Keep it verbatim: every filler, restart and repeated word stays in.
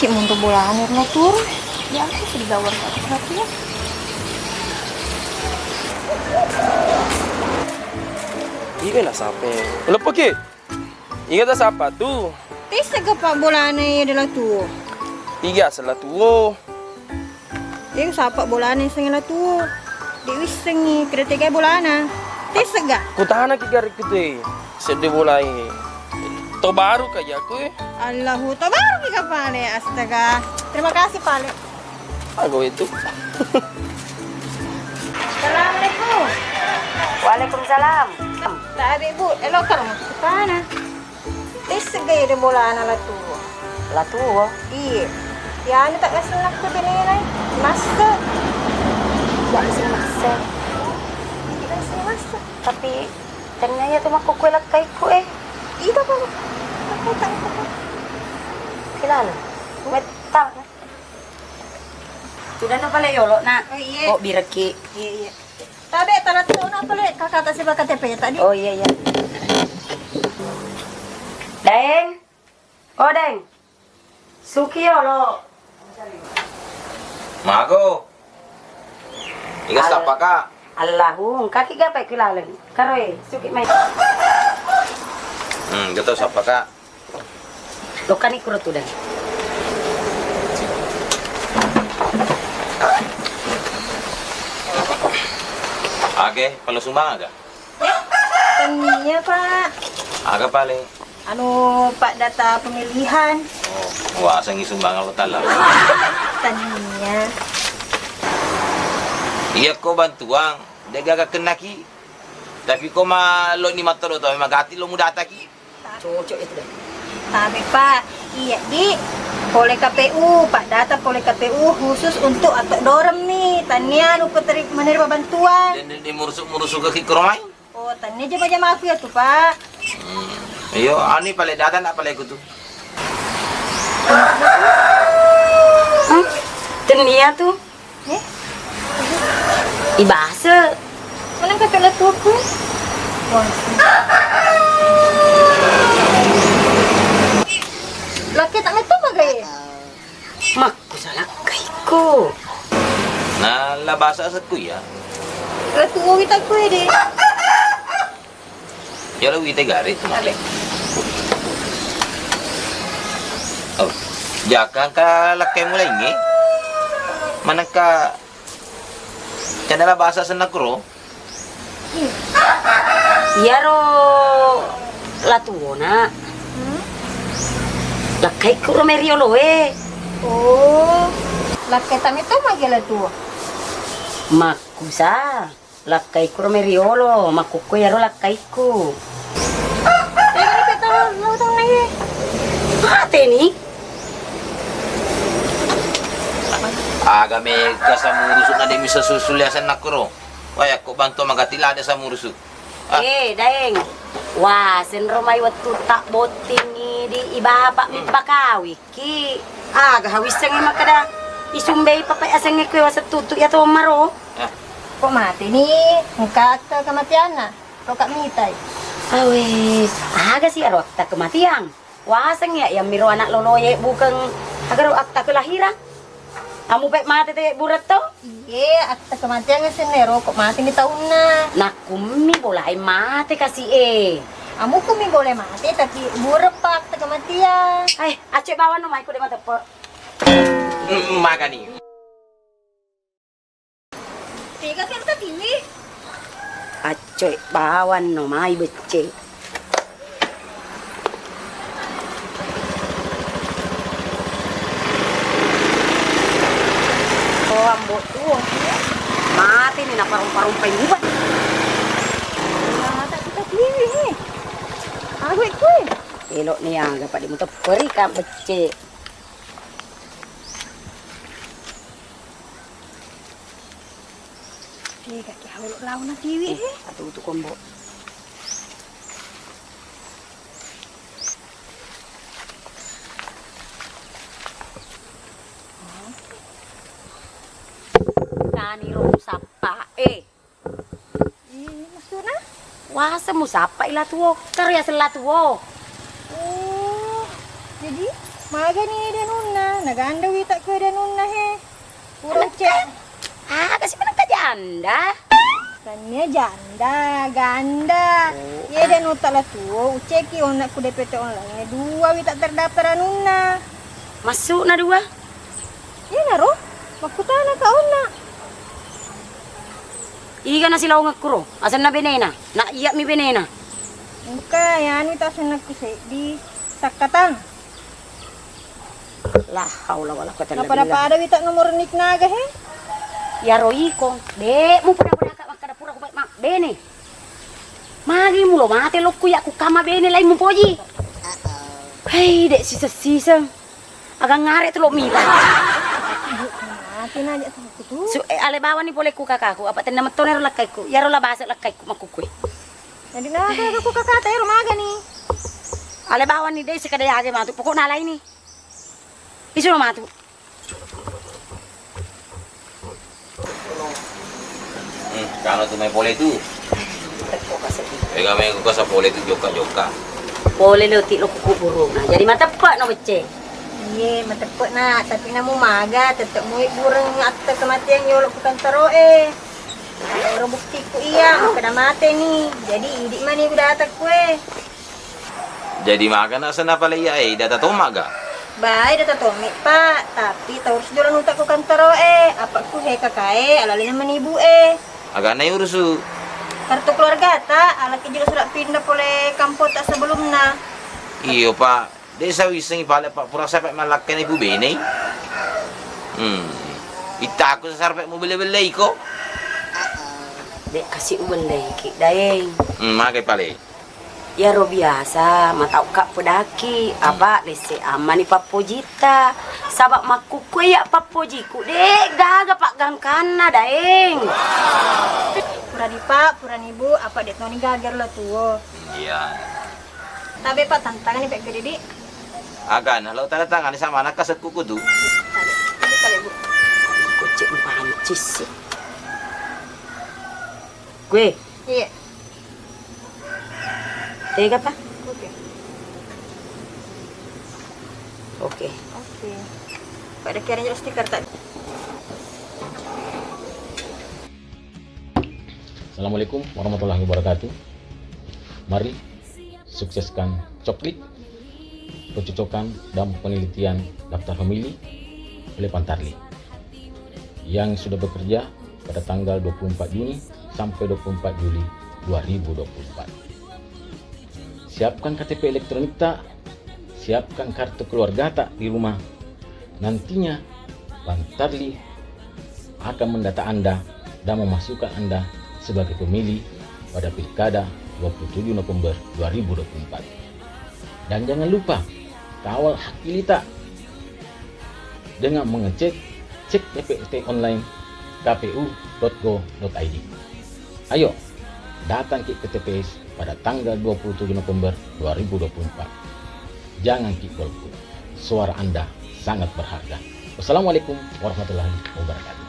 Munto bolana ro La Tuo. Ya, aku sudah gawar tapi ya. Ibe na sape. Lepo ki. Iga ta sapa tu? Tessega pa bolana iya de La Tuo. Iga sela tuo. Iya sapa bolana iseng La Tuo. Di wissengi kira tega bolana. Tessega. Kutana ki gari kute. Sedde bolai. To baru ka jaku e. Allahu, to baru ki kapale. Astaga. Terima kasih pale. Aga itu. Assalamualaikum. Waalaikumsalam. Tabe, Bu, elo karo sana. Tessega de bolana La Tuo. La Tuo? Iya. Ya anu tak ngasih nakku benena. Masse. Gak ngasih masse. Gak ngasih masse. Tapi ternyata itu makku kue lakkaiku eh. Itu apa? Aku tak apa. Kilala. Wetang. Sudah no pale yolo, Nak. Oh, iya. Kok bireki? Iya, iya. Tabe, tala tona pale kakak tak siapa K T P tadi. Oh, iya, iya. Daeng. Oh, Daeng. Suki yolo. Mago. Iga sapa, Kak? Allahu, kaki gapai ku laleng. Karoe, suki mai. Hmm, gitu sapa, Kak? Lokani kuro tudang. Age, perlu sumbang aga? Tania, Pak. Aga pale? Anu, Pak, data pemilihan. Oh, wah, sengi sumbang Allah Taala. Tania. Iya ko bantuang, de gaga kennaki. Tapi ko ma lo ni matoro to, magati lo mudataki. Cocok itu deh. Tabe, Pak. Iya, di pole K P U, Pak, data pole K P U khusus untuk atau dorem nih. Tania nu peteri-, menerima bantuan. Dan, dan, dan murusuk-murusuk ke kikromai. Oh, tania jama-jama aku ya tuh, Pak. Hmm. Iyo, ani pale data nak pale aku tuh. Hah? Tania tuh. Eh? Ibahasa. Mana kakak La Tuoku? Wah. Laki tak metu bagai. Makku salah kaiku. Nah, la bahasa sekku ya. La Tuo kita kue deh. Yala wita gare tu mate. Oh, jaka engka lakkaimu laingnge. Manengka canela bahasa senna kuro. Iyaro La Tuo, Nak. Hmm? Lakkaikku ro mai riolo e. Oh, lakkai tame to magi La Tuo? Makkusa. Lakkaikku ro mai riolo, makkukku iyaro lakkaikku. Tega ni peta lautang na iye? Mateni. Aga mega samurusuk na de misa susul yasenna kuro. Wah, yakko bantu magati lada samurusuk. Ah. Eh, Daeng. Wah, senro mai wettu tak bottingi di ibapa mi pakawi. Ki, aga hawissengngi makkeda isumbei papai asengnge kue wasettutu iya to maro? Eh. Ko mateni, engka akta kematianna, to ka mitai. Awe, aga si aro akta kematian? Waseng ya, yang miro anak loloye bukeng agaro akta kelahiran. Amu pe mate te buret to? Iye, akta kematian sennero, ko mateni taunna. Nakkummi bolae mate kasi e. Amu kummi bolae mate, tapi bureppa akta kematian. Eh, acce bawang no mai ko de mateppe. Mm, magani. Tega kan tadi wi? Acce bawang no mai becce. Oh, Ambo Tuo. Mate ni naparompa-rompai muba. Mata kita pilih ni. Aku ikut. Elok ni aga pada mutepperi ka becce. Tega ki hau lo lau na tiwi. Eh, atu tu kombo. Tani ro musappa e. Ih, maksudna? Wase musappa i La Tuo, karo yaseng La Tuo. Oh, jadi? Magani ede anunna, naganda wita ko ede anunna he. Pura ucek. Ah, kasi manengka janda? Tania janda, ganda. Oh. Iya dan utak la tuo, uceki onna ku D P T online dua wita terdaftar anunna. Masuk na dua? Iya naro, makkutana ka onna. Iga nasilaongekku ro, asenna benena, na iya mi benena. Engka, yanu ita asenna ku seddi, sakkatang. La haula wala quwata illa billah. Pada-pada wita nomor nik naga he. Yaro iko, de mu pada-pada ka makkada pura ku baik mak bene. Magi mulo mate lokku ya ku kama bene lai mupoji. Hei, dek siseng-siseng. Agang ngare tu lo mita. Mati na aja tu. Su, eh, ale bawani pole ku kakaku, apa tenna mettone ro lakkaiku. Yaro la base lakkaiku makkukue. Jadi na aku kakak tero magani. Ale bawani dek sekadai age matu. Pokokna laini. Isuno matu. Hmm, kano tu mai pole tu. Teppo ka seddi. Ega mai ku kasa pole tu jokka-jokka. Pole lo ti lo kuku burung. Nah, jadi mateppe no becce. Iye, mateppe na, tapi namu maga, tetep mui burung atta kematian yolo ku kantaro e. Ora buktiku iya, makkeda mate ni. Jadi idi mani ku data kue. Jadi magana senna pale iya e, data tomma ga? Bae data tommi, Pak, tapi taurus jolo nuta ku kantaro e, apa ku he kakae alalena menibu e. Agana urusu. Kartu keluarga ta, alaki jolo surat pindah pole kampota sebelumna. Iyo, Pak. Dek sawissengi pale, Pak, pura sape malakkai ibu bene. Hmm. Ittaku sasar pe mubelle-belle iko. Dek kasi ubelle ki, Daeng. Hmm, magai pale. Iyaro biasa, matauka pedaki, apa lesse ammani pappojitta. Saba makkukue ya pappojiku, de gaga paggangkanna, Daeng. Purani Pak, purani Bu, apa de toni gaga lo tuo. Iya. Tabe Pak, tantangani Pak gede di. Agana lo tanda tangani sama anak kasekku kudu. Tabe, tabe Bu. Kocek pancis sih. Gue. Iya. Tega, Pak? Oke. Oke. Oke. Pada kira jelas stiker tadi. Assalamualaikum warahmatullahi wabarakatuh. Mari sukseskan coklit, pencocokan dan penelitian daftar famili oleh Pantarli yang sudah bekerja pada tanggal dua puluh empat Juni sampai dua puluh empat Juli dua ribu dua puluh empat. Siapkan K T P elektronikta, siapkan kartu keluargata di rumah. Nantinya, Pantarli akan mendata Anda dan memasukkan Anda sebagai pemilih pada Pilkada dua puluh tujuh November dua ribu dua puluh empat. Dan jangan lupa kawal hak pilihta dengan mengecek cek T P S online K P U dot go dot I D. Ayo, datang ki ke T P S pada tanggal dua puluh tujuh November dua ribu dua puluh empat. Jangan ki golput. Suara Anda sangat berharga. Wassalamualaikum warahmatullahi wabarakatuh.